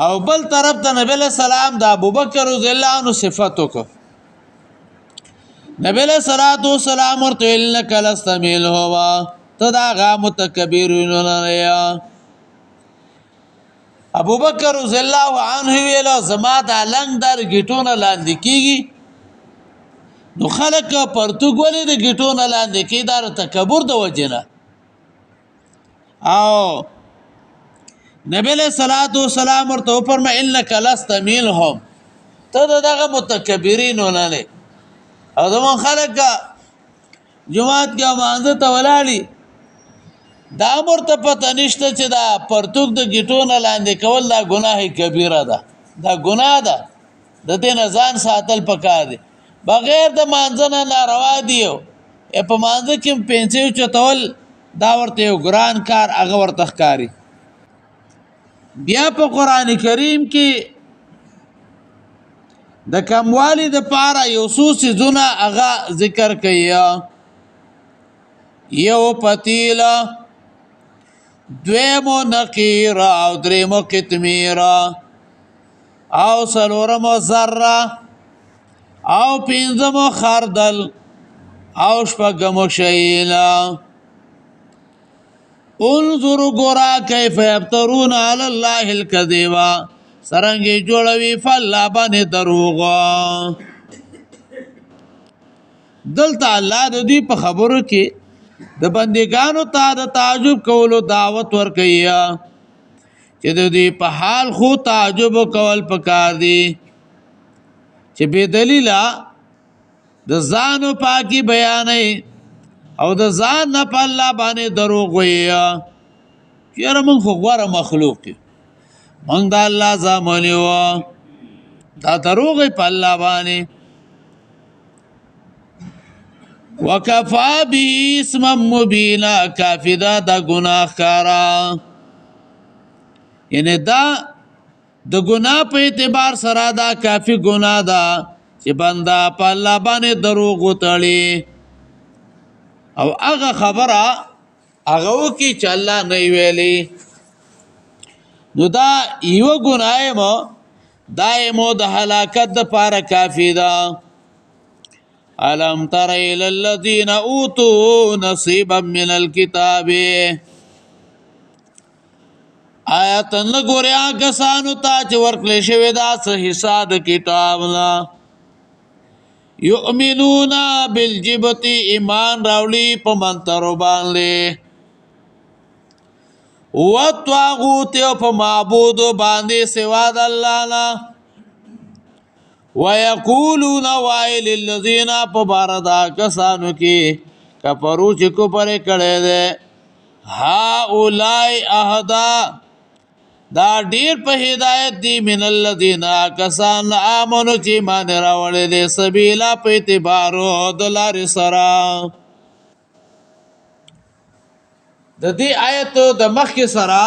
او بل طرف ته نبی له سلام د ابوبکر رضی الله عنه صفت وکړه. نبی له صلوات و سلام ورته انک لست منهما، ته دا غا متکبرون نه یا. ابوبکر رضی الله عنه ویل زما د لنګ در ګټونه لاندې کیږي، نو خلک پرتګ ولې د ګټونه لاندې کی؟ دا تکبر د وجنه. او نبی له صلوات و سلام ورته فرمای انک لست منهم، ته دغه متکبرین نه نه. او زمون خلک جماعت کې مانځه ته ولاړی، دا مرته پته نشته چې دا پرتوک د ګټونه لاندې کول دا ګناه کبیره ده، دا ګناه ده، د دې نه ځان ساتل پکار دي. بغیر د مانځه نه ناروا دی. په مانځه کې پنځه چتول دا ورته یو ګران کار هغه ورته ښکاري. بیا په قران کریم کې د کموالی د پاره یو څو څیزونه هغه ذکر کوي. یو پتیله، دویمو نقیر، او دریمو قطمیر، او څلورمو ذره، او پنځمو خردل، او شپږمو شیله. انظر ګورا کیف یفترون علی الله الکذب، سرنګي جوړوي فلا باندې دروغ. دلته الله د دې په خبرو کې د بندګانو ته د تعجب کولو دعوت ورکوي چې د دې په حال خو تعجب کول پکار دي چې بے دلیله د ځانو پاکي بیانې او د ځان نه په الله باندې دروغ وایي. چیرې موږ خو غوره مخلوق یو، موږ د الله زامن یو، دا دروغ په الله باندې. وکفا به اسم مبینا، کافی دا د ګناه کارا. یعنی دا د ګناه په اعتبار سره دا کافی ګناه ده چې بندا په الله باندې دروغ وتړي او هغه خبره هغه وکي چې الله نه ویلي. نو دا یو ګناه مو دایمو د هلاکت د پاره کافی ده. الم تر الى الذين اوتوا نصيبا من الكتاب، آیا تن ګوریا کسانو ته چې ورکړې شوی دا څه حصہ د کتاب نه، یؤمنون بالجبت، ایمان راوړي په منترو باندې، وطاغوت، او په معبود باندې سوا د الله نه، ويقولون وایل الذين په بار دا کسانو کې کفرو چې کو پر کړي دي، هؤلاء اهدا، دا ډیر په هدایت دي، من الذين کسان امنو چې ایمان راوړل دي، سبیلا په اعتبار د لارې سره. د دې آیت د مخ کې سره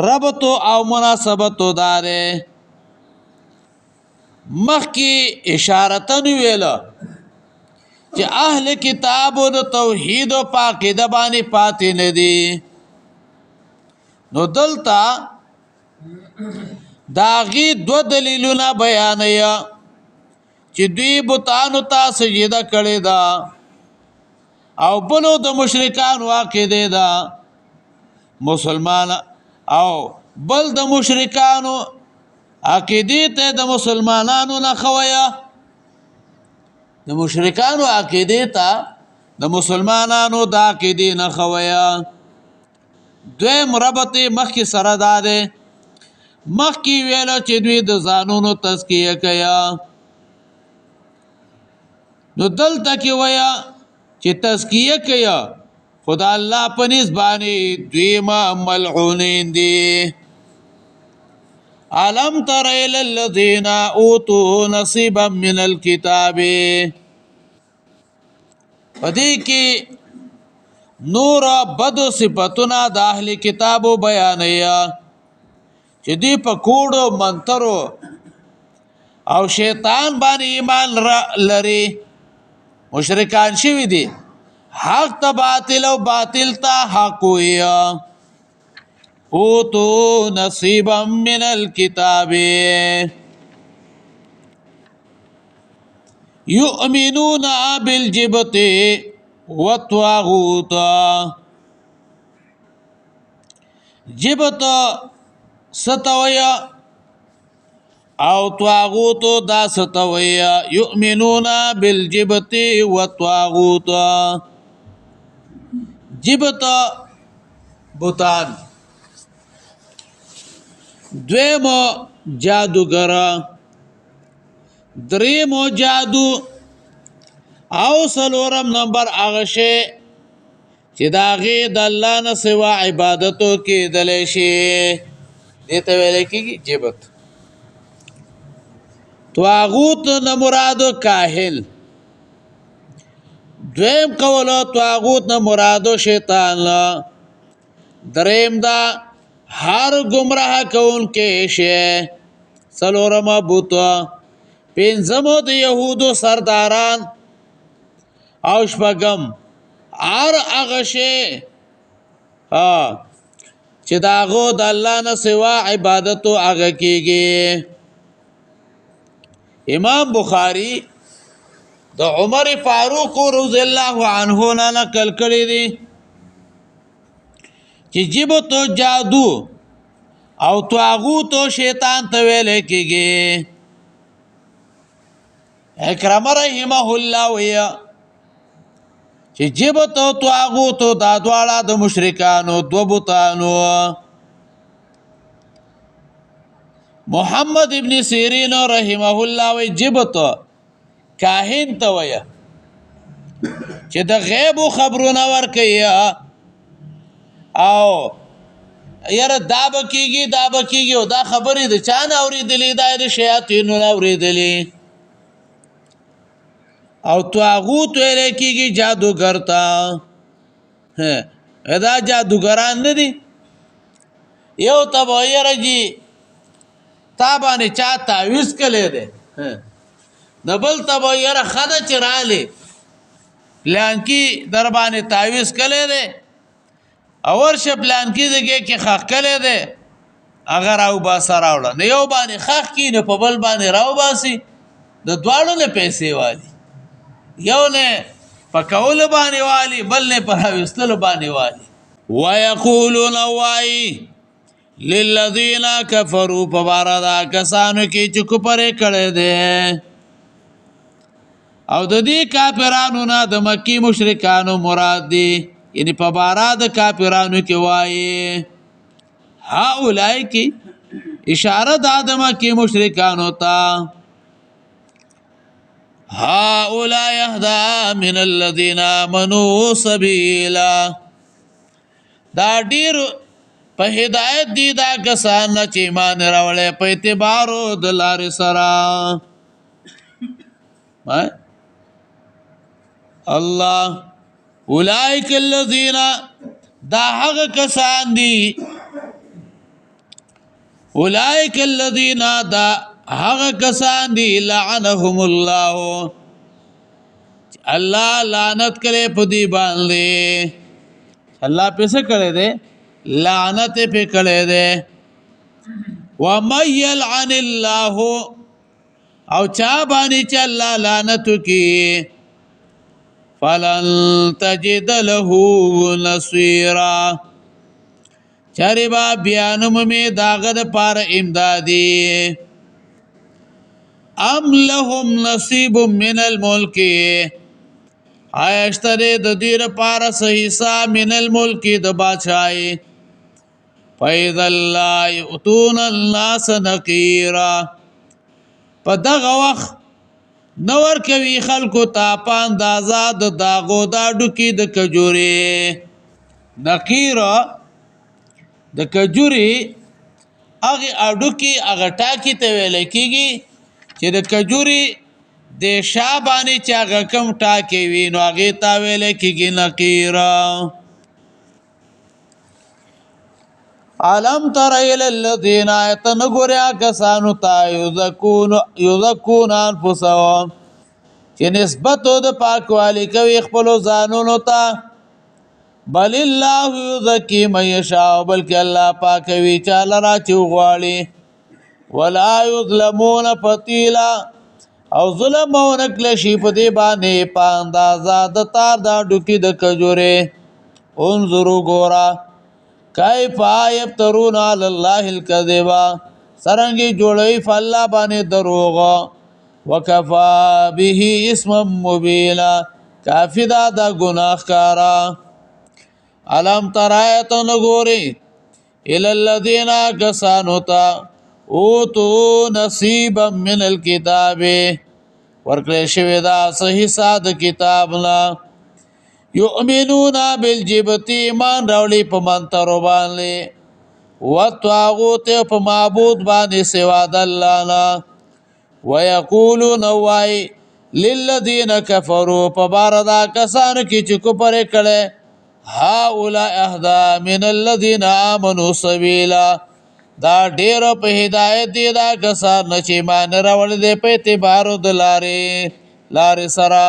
ربط او مناسبت داره. مخکې اشارتن ویل چې اهل کتاب د توحید او پاکیده باندې پاتې نه دي، نو دلته داغي دو دلیلونه بیانوي چې دوی بتانو ته سجده کړې ده او بلو د مشرکان عقیده ده مسلمان، او بل د مشرکانو عقیده ته د مسلمانانو نه خویا، د مشرکانو عقیده ته د مسلمانانو د عقیده نه خویا. دویم ربط مخکې سره دا دی، مخکې ویل چې دوی د ځانونو تزکیه کوي، نو دلته کې ویا چې تزکیه کوي خدا الله په نس باندې دوی ما ملعونین دي. الم تر الى الذين اوتوا نصيبا من الكتاب، پدې کې نور بدو صفاتونه د اهل کتابو بیانیا چې دی په کوړو منترو او شیطان باندې ایمان لري، مشرکان شوی دي، حق ته باطل او باطل ته حق وي. اوتو نصیبا من الكتاب يؤمنون بالجبت والطاغوت. جبت ستویا او طاغوت دا ستویا. يؤمنون بالجبت والطاغوت، جبت بوتان، دویم جادوګر، دریم جادو، او څلورم نمبر هغه شی چې د هغې د الله نه سوا عبادتو کېدلی شي، دې ته ویل کېږي جبت. طاغوت نه مراد کاهل، دویم قول طاغوت نه مراد شیطان، دریم دا هر گمراه کون کې شي، څلورم بت، پنځم د يهودو سرداران، او شپږم هر هغه شی چې د هغو د الله نه سوا عبادت هغه کېږي. امام بخاری د عمر فاروق رضی الله عنه نه نقل کړی دی چې جبت جادو او طاغوت او شیطان ته ویل کېږي. اکرم رحمه الله ویا چې جبت او طاغوت دا دواړه د مشرکانو دو بوتانو. محمد ابن سیرین رحمه الله وی جبت کاهن ته ویا چې د غیب خبرونه ورکوي او یاره دا به کېږي دا به کېږي، او دا خبرې د چا نه اورېدلې؟ دا د شیاطینو نه اورېدلې. او طاغوت ویل کېږي جادوګر ته. دا جادوګران نه دي، یو ته به یاره جي تا باندې چا تعویذ کړی دی، د بل ته به یاره ښه ده چې رالې پلانکي در باندې تعویذ کړی دی، او ورشه پلانکي ځای کې ښخ کړی دی، هغه راوباسه راوړه. نو یو باندې ښخ کړي نو په بل باندې راوباسي، د دواړو نه پیسې والي، یو نه په کولو باندې والي، بل نه په راویستلو باندې والي. ویقولون وای للذین کفروا، په بار دا کسانو کې چې کفر کړي دي، او د دې کافرانو نه د مکی مشرکانو مراد دي، یعنی په بارا د کافرانو کې وایي هؤلاء کې اشاره د مکی مشرکانو ته. هؤلاء يهدى من الذين آمنوا سبيلا، دا ډیر په هدایت دي دا کسان چې ایمان راوړل په اعتبار د لارې سره. الله اولئک الذین، دا هغه کسان دي، اولئک الذین، دا هغه کسان دي، لعنهم الله، الله لعنت کړي په دې باندې. الله پیسې کړي دي، لعنت په کړي دي. ومن يلعن الله، او چا باندې چې الله لعنت کی، فلن تجد له نصيرا، چربا بیانم می داغه د پار امدادي. ام لهم نصیب من الملک، آیشتره د دې لپاره صحیحه من الملک د بادشاہي، فاذا لا یؤتون الناس نقیرا، په دغه وخت نور کوي خلکو ته په اندازه د داغو دا ډوکي د کجوري. نقیر د کجوري هغه اډوکي هغه ټاکي ته ویل کېږي چې د کجوري د شا باندې چې هغه کم ټاکي وي نو هغې ته ویل کېږي نقیر. الم تر الى الذين اتنغریا کسانو ته یذکون انفسهم، چې نسبت د پاکوالی کوي خپل ځانونو ته، بل الله یزکی من یشاء، بلکې الله پاکوي چاله را چې وغواړي. ولا یظلمون فتیلا، او ظلم ونکل شي په دې باندې په اندازه د تار د ډوکی د کجورې. انظروا ګورا کیف یفترون علی الله الكذب، سرنګي جوړوي فالله باندې دروغ. وکفا به اسم مبینا، کافی دا د ګناهکارا. الم ترایت نګوري ال الذین کسانو تا اوتو نصیبا من الكتاب، ورکړې شوی دا صحیح ساده کتاب نه. یؤمنون بالجبت، ایمان راوړي په منتر باندې، وطاغوت په معبود باندې سوا د الله نه. ويقولون وای للذین کفروا، په بار دا کسانو کې چې کفر کړي، هؤلاء اهدا من الذین آمنوا سبیلا، دا ډیر په هدایت دي دا کسان چې ایمان راوړل دي په اعتبار د لارې سره.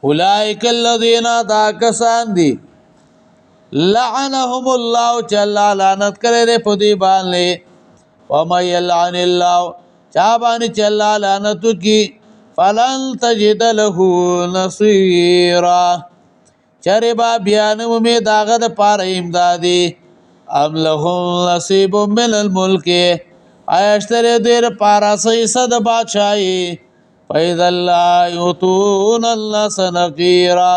اولئک الذین، دا کسان دي، لعنهم الله، چې الله لعنت کړی دی په دې باندې. ومن يلعن الله، چا باندې چې الله لعنت کی، فلن تجد له نصيرا، چرې با بیا نه مومي د هغه دپاره امدادي. ام لهم نصیب من الملک، آیا شته دی دوی لپاره څه حصه د بادشاهي؟ فاذا لا یؤتون الناس نقیرا،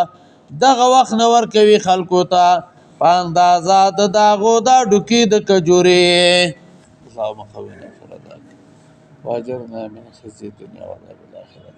دغه وخت نه ورکوي خلکو ته په اندازه د داغو دا ډوکي د کجورې. اللهم قونا فردا واجرنا من خزي الدنيا وعذاب الآخرة.